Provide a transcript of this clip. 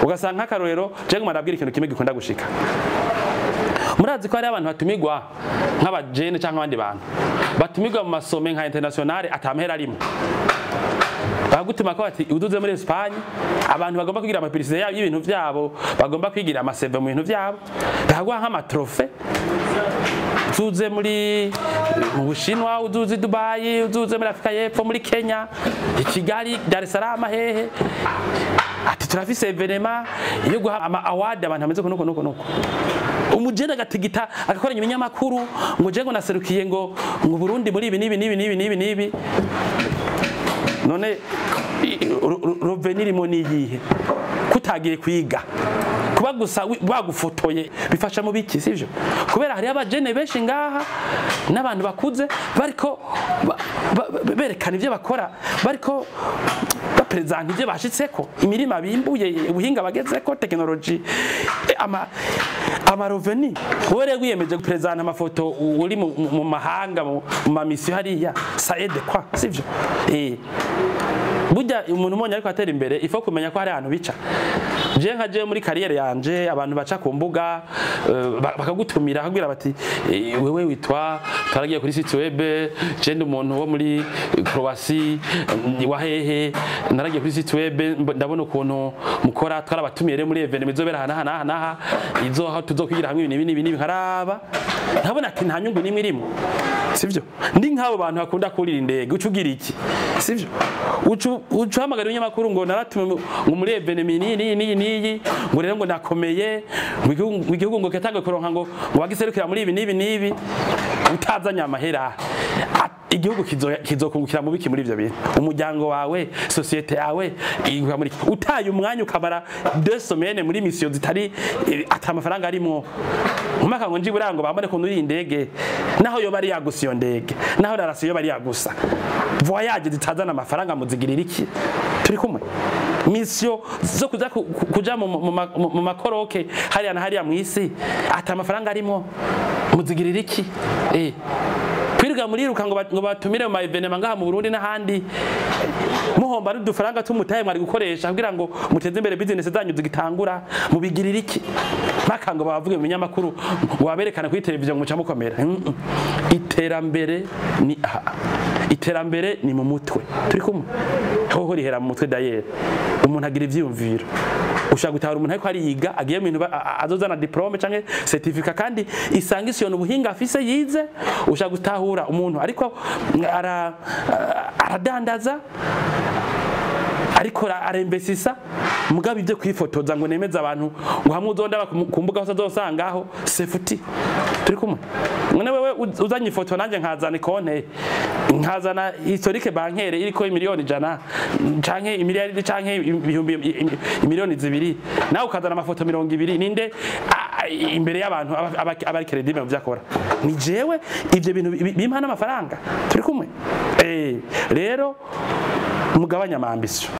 Ugasanga nk'akarorero, je nguma ndabwira ikintu kimwe gikunda gushika. Murazi ko hari abantu batumigwa nk'abajene cyangwa abandi bantu batumigwa mu masome nka internationale atamahera arimo, bagutuma ko bati uduze muri Espagne, abantu bagomba kwigira ama publicité yabo y'ibintu vyabo, bagomba kwigira ama CV mu bintu vyabo, bagwa nk'ama trophée. Uzuze muri mu Bushinwa, uzuze i Dubai, uzuze muri Afrika y'Epfo, muri Kenya, i Kigali, Dar es Salaam, hehe, ati turafise événement yo guha ama award abantu bameze kunuko nuko nuko. Umujene agatigita, agakoranya ibinyamakuru ngo je ngo naserukiye ngo Burundi muri ibi n'ibi n'ibi n'ibi n'ibi n'ibi. None revenu irimo niyihe kutagiye kwiga? Kuba gusa bagufotoye bifasha mu biki? Sivyo? Kubera hariyo abajene benshi ngaha n'abantu bakuze bariko berekana ivyo bakora, bariko baprezanta ivyo bashitseko, imirima bimbuye, ubuhinga bagezeko, technologie, ama revenu. Wowe rero wiyemeje guprezanta amafoto uri mu mahanga, mu ma mission hariya, ça aide quoi? Sivyo? Burya umuntu umonye ariko atera imbere, ifo kumenya ko hari ahantu bica. Je nka je muri carrière yanje, abantu baca ku mbuga bakagutumira, bakabwira bati wewe witwa, twaragiye kuri site web, je ndi umuntu wo muri Croatie, wa hehe, naragiye kuri site web, ndabona ukuntu mukora, twarabatumiye rero muri événement izobera aha n'aha n'aha, izo aho tuzokwigira hamwe ibintu n'ibi n'ibi. Nkaraba nkabona ati nta nyungu nimwe irimo, sivyo? Ndi nk'abo bantu bakunda kurira indege, uca ugira iki? Sivyo? Uca uhamagara ibinyamakuru ngo naratume ngo muri événement niyi niyi niyi niyi, ngo rero ngo nakomeye, ngo igihugu ngo kitange kuronka ngo bagiserukira muri ibi n'ibi n'ibi, utazanye amahera. Igihugu kizokungukira mu biki muri ivyo bintu? Umuryango wawe, société yawe iguha muri iki? Utaye umwanya ukamara 2 semaines muri mission zitari ata amafaranga arimwo, umaka ngo nji burango bambone kuntu uri indege, naho yoba ari yagusa iyo ndege, naho rarasi yoba ari yagusa, voyage zitazana amafaranga muzigirira iki? Turi kumwe? Mission zo kuza kuja mu ma colloques hariya na hariya mw'isi ata amafaranga arimwo, muzigirira iki? Kwirirwa muriruka ngo batumire mu ma événement ngaha mu Burundi n'ahandi, muhomba n'udufaranga tumutaye mwari gukoresha kugira ngo muteze imbere business zanyu zigitangura, mubigirira iki? Mpaka ngo bavuge mu binyamakuru, ngo baberekane kuri televiziyo, ngo muca mukomera. Iterambere ni aha, iterambere ni mu mutwe. Turi kumwe? Hoho rihera mu mutwe. D'ailleurs umuntu agira ivyiyumviro. Ushaka gutahura umuntu ariko ariga, agiye mu bintu azozana diplôme canke certificat kandi isanga isiyona ubuhinga afise yize. Ushaka gutahura umuntu ariko aradandaza, ariko arembesisa, mugabo ibyo kwifotoza ngo nemeze abantu, ngo hamwe uzonda ku mbuga hose azosangaho, c'est foutu. Turi kumwe? None wewe uzanye ifoto, nanjye nkazana ikonte, nkazana historique bancaire iriko imiliyoni 100 canke imiliyari canke ibihumbi imiliyoni 2, nawe ukazana amafoto 20, ninde imbere y'abantu aba ari crédible mu vyo akora? Ni jewe. Ivyo bintu bimpa n'amafaranga. Turi kumwe? Rero mugabanya ama ambition.